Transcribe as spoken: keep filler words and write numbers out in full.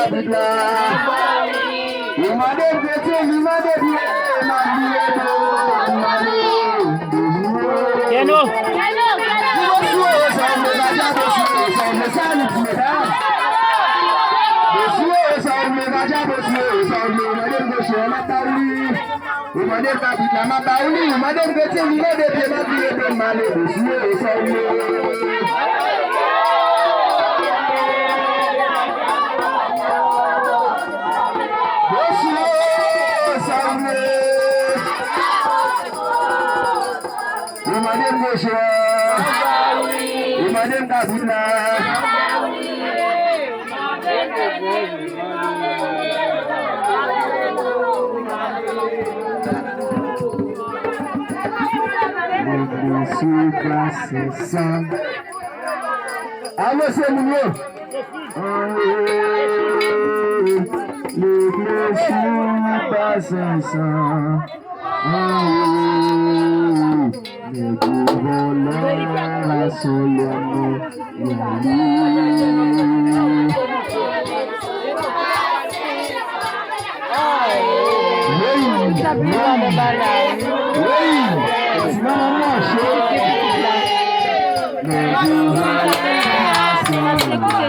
Ou mande m kretyen, li mande m ye, m ap vire do, m ale. Keno. Ou mande m kabrit la, m ap ba ou li. Ou mande m kretyen, li mande m ye, m ap vire do m ale. Bosye, sa w vle? Bosye, sa w vle? Ou mande m bosye a. Ou mande m kabrit la. Legliz ou pa sensan. Alo, se moun yo. Legliz ou pa sensan. Nèg yo vòlè a solèm nou. Wi, wi, wi. Ti manman manje. Nèg yo vòlè a solèm nou.